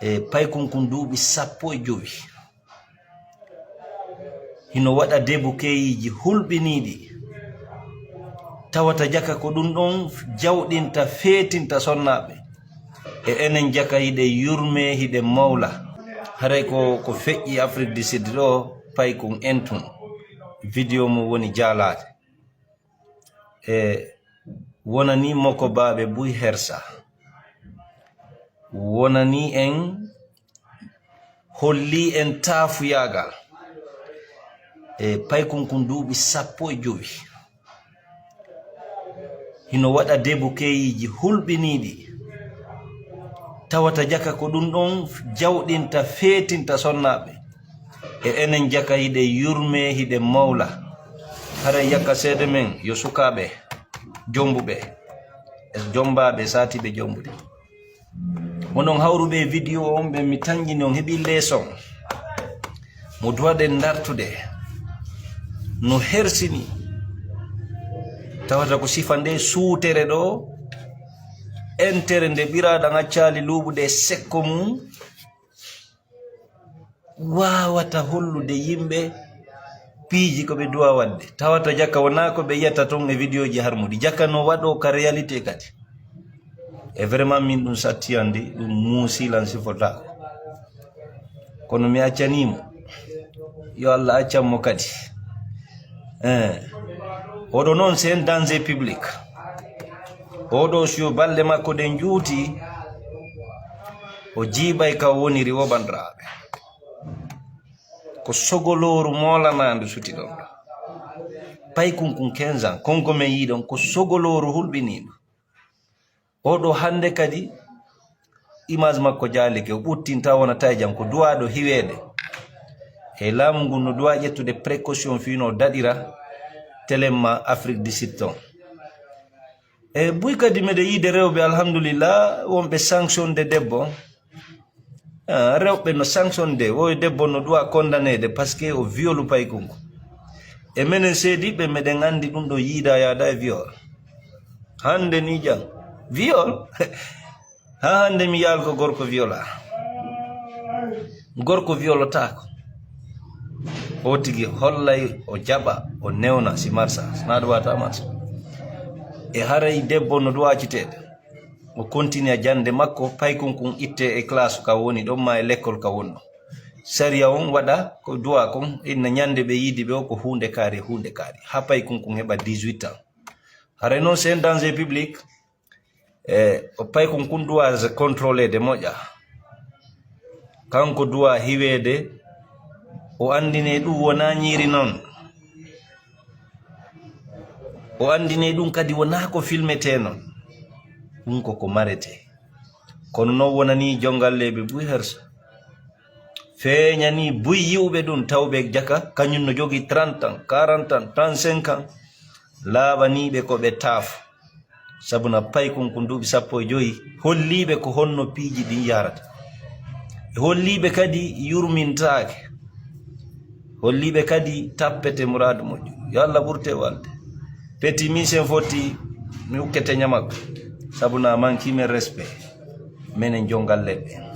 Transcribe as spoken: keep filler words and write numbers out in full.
E paykunkun duuɓi sappo e jowi. Hino waɗa debukeyiiji hulɓiniiɗi. Tawata jaka ko ɗun ɗon jawɗinta, feetinta sonnaaɓe. E enen jaka hiɗen yurmee, hiɗen mawla. Haray ko, ko feƴƴi Afrik du Sud ɗoo, paykun entun. Video mum woni jaalaade. E wonanii mokobaaɓe buy hersa. Wonanii en, hollii en taafuyaagal. E paykunkun duuɓi sappo e jowi. Hino waɗa debukeyiiji hulɓiniiɗi. Tawata jaka ko ɗun ɗon jawɗinta, feetinta sonnaaɓe. E enen jaka hiɗen yurmee, hiɗen mawla. Haray yakka seede men yo sukaaɓe jombuɓe, e jombaaɓe saatiiɓe jombude. Onon hawruɓe e video on ɓen, mi tanƴini on heɓi leeson mo duwaɗen dartude no hersini. Tawata ko sifa nde suutere ɗoo, entere nde ɓiraaɗan accaali luuɓude e sekko mum, waawata hollude yimɓe piiji ko ɓe duwa waɗde. Tawata jaka wonaa ko ɓe yiyata ton e videoji harmuɗi. Jaka no waɗoo ka réalité kadi. E vraiment min ɗun satti an di, ɗun muusi lan sifotaako. Kono mi accanii mo. Yo Allah accan mo kadi. Eh. Oɗo non c'est un danger public. Oɗo si yo balɗe makko ɗen juuti, o jiiɓay ka woniri wo bandiraaɓe. Ko sogolooru moolanaandu suti ɗon ɗo. Paykunkun quinze ans, kon ko men yiɗon, ko sogolooru hulɓiniindu. Oɗo hannde kadi, image makko jaalike, o ɓuttinta wona tawi jam, ko duwaaɗo hiweede. E laamu ngun no duwaa ƴettude précaution fii no daɗira telemma Afrique du Sud ton. E buy kadi meɗe yiide rewɓe, alhamdulillah, wonɓe sanctionde debbo. Ah, rewɓe no sanctionde, wo debbo no duwa condamnéde parce que o violu paykunko. E menen seediɓɓe meɗen anndi ɗum ɗo yiida yaada e viol. Hannde ni jam, viol? Ha hannde mi yaal ko gorko viola. Gorko violotaako. O tigi hollay o jaɓa, o newna si marsa, na ɗum wata marsa. E haray debbo no duwa acciteede. O continue jannde makko, paykun kun itte e classe ka woni ɗon ma e lekkol ka wonno. Sariya on waɗa ko duwa kon, inna ñande ɓe yiidi ɓe o ko huunde kaari, huunde kaari. Ha paykun kun heɓa dix-huit ans. Haray non c'est un danger public. E o paykun kun duwa contrôlé de moƴƴa. Kanko duwa hiweede, o anndine ɗum wona ñiiri non. O anndine ɗum kadi wona ko filmete non. Ɗum ko ko marete. Kono non wonani jongalleeɓe buy hersa. Feeñani buy yi'uɓe ɗum tawɓe jaka, kañum no jogii trente ans, quarante ans, trente-cinq ans. Laaɓaniiɓe ko ɓe taaf. Sabu na paykun ko duuɓi sappo e joyi, holliiɓe ko honno piiji ɗin yahrata. E holliiɓe kadi yurmintaake. Holliiɓe kadi tappete muraadu moƴƴo. Yo Allah ɓurte walde. Petit, min sen fotti, mi ukkete ñamakko. Sabu na manki men respect. Menen jongalleeɓe.